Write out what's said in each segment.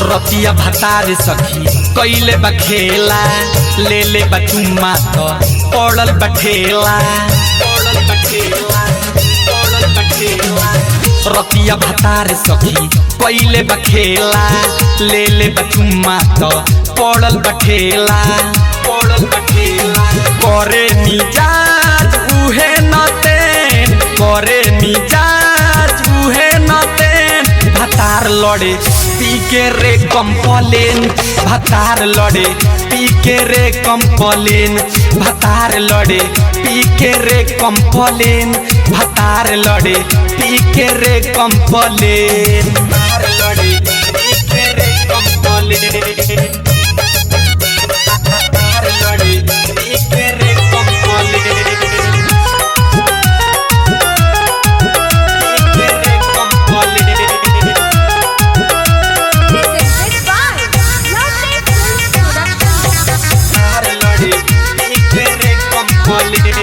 रतिया भतार सखी कैले बखेला, ले ले बचुम्मा तो पड़ल बठेला। पड़ल बठेला, पड़ल बठेला। रतिया भतार सखी कैले बखेला, ले ले बचुम्मा तो पड़ल बठेला। पड़ल बठेला। करे मिजाज उहे नतेन, करे मिजाज उहे नतेन, भतार लड़े पी के रे कंपलेन, भतार लड़े पी के रे कंपलेन, भतार लड़े पी के रे कंपलेन, भतार लड़े पी के रे कंपलेन, भतार लड़े पी के रे कंपलेन, भतार लड़े पी के रे कंपलेन, पी के रे complain. Presented by Lovely Films Production. भतार लड़े पी के रे कंपलेन,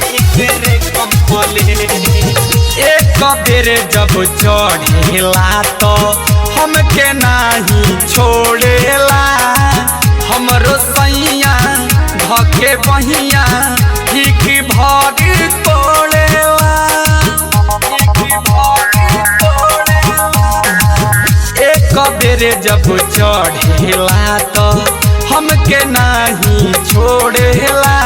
पी के रे कंपलेन। एक बेर जब चढ़ेला तो हमके नाही छोड़ेला, हमरो सैया धके बहिया ठीक भर तोड़ेला, ठीक भर तोड़ेला। एक बेर जब चढ़ेला तो हमके नाही छोड़ेला,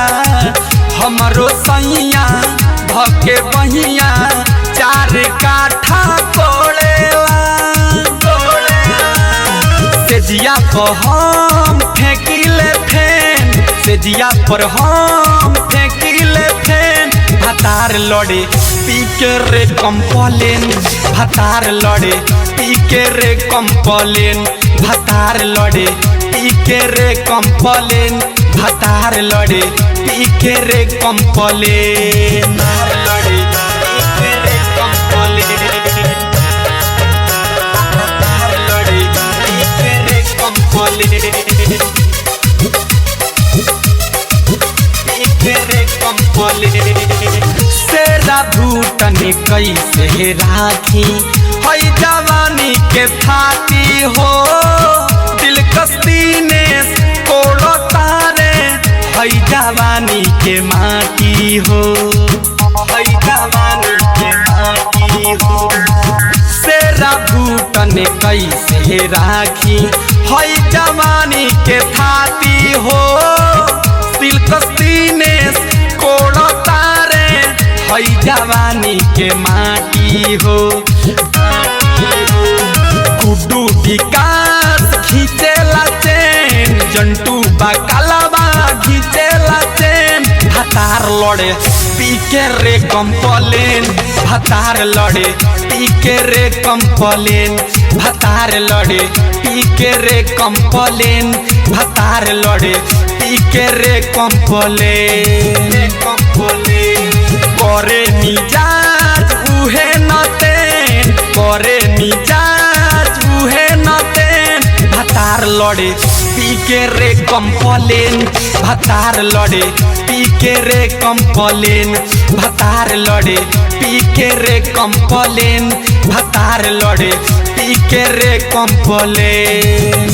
हमरो सैया धके बहिया चार काठा कोड़ेला। सेजिया पर हम फेंकिले फेन, सेजिया पर हम फेंकिले फेन, भतार लड़े पी के रे कंपलेन, भतार लड़े पी के रे कंपलेन, भतार लड़े पी के रे कंपलेन, भतार लड़े पी के रे कंपलेन, भतार लड़े पी के रे कंपलेन, भतार लड़े पी के रे कंपलेन, पी के रे कंपलेन। सेरा भूटन कैसे राखी हई जवानी के थाती हो, दिल कस्ती ने कोड़ो तारे हई जवानी के माटी हो, हई जवानी के माटी हो। सेरा भूटन कैसे राखी हई जवानी के थाती हो, दिल कस्ती ने कोड़ो तारे हई जवानी के माटी हो। गुड्डू विकास खींचेला चेन, जंटू बकलवा खींचेला चेन, भतार लड़े पी के रे कंपलेन, भतार लड़े पी के रे कंपलेन, भतार लड़े पी के रे कंपलेन, भतार लड़े पी के रे कंपलेन। करे मिजाज उहे नतेन, करे मिजाज उहे नतेन, भतार लड़े पी के रे कंपलेन, भतार लड़े पी के रे कंपलेन, भतार लड़े पी के रे कंपलेन, भतार लड़े पी के रे कंपलेन।